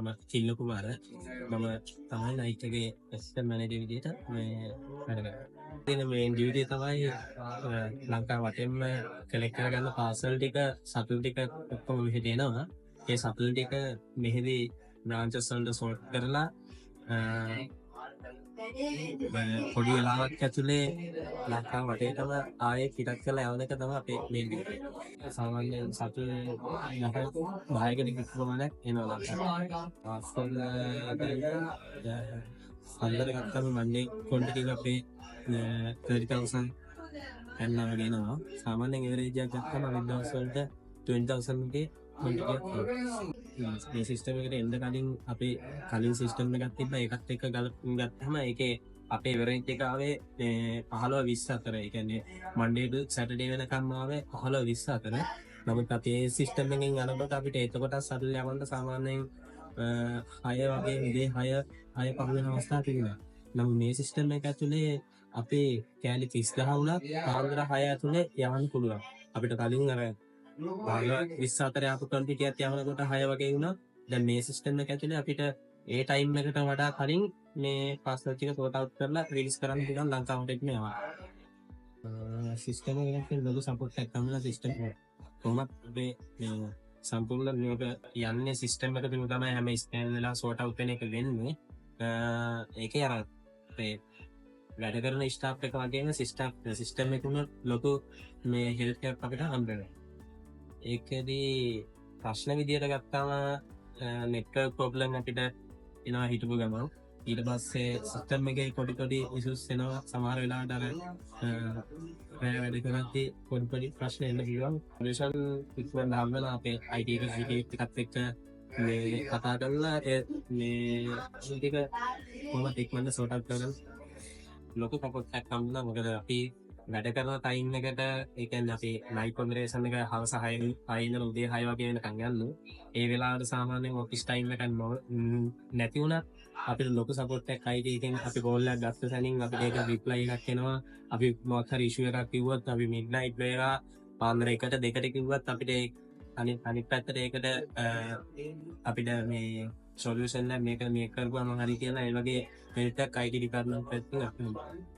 නම චිල්ල කුමාර. මම තමයි නයිට් එකේ ඇසිස්ටන්ට් මැනේජර් විදිහට මේ වැඩ කරන්නේ. තියෙන මේන් ඩියුටි තමයි ලංකාව වටෙන්ම කලෙක්ට් කරගන්න පාර්සල් ටික, සතුල් ටික ඔක්කොම මෙහෙට එනවා. ඒ සතුල් ටික මෙහෙදී බ්‍රාන්චස් වලට සෝට් කරලා පොඩි වෙලාවක් ඇතුලේ ලංකාව වටේටම ආයේ පිටත් කරලා යවන එක තමයි අපේ මේන් ඩියුටි. සාමාන්‍යයෙන් සතුල් 10කට විතර ප්‍රමාණයක් එනවා ලංකාවට. පාර්සල් සල්ලර ගත්තම මන්ඩේ ක්වොන්ටිටි එක අපේ 30,000 පැනලා වගේ එනවා. සාමාන්‍යයෙන් ඇවරේජ් එකක් ගත්තම අනිත් දවස් වලට 20,000 වගේ ක්වොන්ටිටි එකක් එනවා. මේ සිස්ටම් එකට එන්න කලින් අපේ කලින් සිස්ටම් එකක් තිබ්බා. ඒකත් එක්ක ගත්තම ඒකේ අපේ ඇවරේජ් එක ආවේ මේ 15-20 අතර. ඒ කියන්නේ මන්ඩේ ටු සැටර්ඩේ වෙනකම් ආවේ 15-20 අතර. නමුත් අපි ඒ සිස්ටම් එකෙන් යනකොට අපිට එතකොටත් සල්ලි යවන්න සාමාන්‍යයෙන් 6 වගේ උදේ 6 පහ වෙන අවස්ථා තිබුණා. නමුත් මේ සිස්ටම් එක ඇතුලේ අපේ කෑලි 30,000 වුණත් පාන්දර 6 ඇතුලේ යවන්න පුළුවන්. අපිට කලින් අර 15-20 අතර ආපු ක්වොන්ටිටි එකක් යවනකොට 6 වගේ වුණා. දැන් මේ සිස්ටම් එක ඇතුලේ අපිට ඒ ටයිම් එකට වඩා කලින් මේ පාර්සල් ටික සෝට් අවුට් කරලා රිලීස් කරන්න පුළුවන් ලංකාවට එනවා. සිස්ටම් එකෙන් ලොකු සපෝට් එකක් හම්බුණා සිස්ටම් එක. කොහොමත් අපේ මේ සම්පූර්ණ මේක යන්නේ සිස්ටම් එක තුල තමයි හැම ස්කෑන් වෙලා සෝට් අවුට් වෙන එක වෙන්නේ. ඒකේ අර අපේ වැඩ කරන ස්ටාෆ් එක වගේම සිස්ටම් එකම ලොකු මේ හෙල්ප් එකක් අපිට හම්බ වෙනවා. ඒකෙදී ප්‍රශ්න විදියට ගත්තාම නෙට්වර්ක් ප්‍රොබ්ලම් අපිට එනවා හිටපු ගමන්. ඊට පස්සේ සිස්ටම් එකේ පොඩි පොඩි ඉෂුස් එනවා. සමහර වෙලාවට අර රෑ වැඩ කරද්දී පොඩි පොඩි ප්‍රශ්න එන්න පුළුවන්. සොලියුෂන් ඉක්මනට හම්බ වෙලා අපේ IT එක IT එකත් එක්ක මේ කතා කරලා ඒ මේ ටික කොහොමද ඉක්මනට සෝට් අවුට් කරගන්න ලොකු සපෝට් එකක් හම්බුණා. මොකද අපි වැඩ කරන ටයිම් එකට, ඒ කියන්නේ අපි නයිට් ඔපරේෂන් එක හවස 6 6 ඉඳලා උදේ 6 වගේ වෙනකන් යන්නේ. ඒ වෙලාවට සාමාන්‍යයෙන් ඔෆිස් ටයිම් එකක් නැති වුණත් අපිට ලොකු සපෝට් එකක් IT එකෙන් අපි කෝල් එකක් ගත්ත සැනින් අපිට ඒක රිප්ලයි එකක් එනවා. අපි මොකක් හරි ඉෂුව එකක් කිව්වොත් අපි මිඩ්නයිට් වේවා පාන්දර 1ට 2ට කිව්වත් අපිට ඒ අනිත් පැත්තට ඒකට අපිට මේ සොලියුෂන් එක මේක මේ කරපුවම හරි කියලා ඒ වගේ හෙල්ප් එකක් IT department පැත්තෙන් අපිට හම්බ වෙනවා.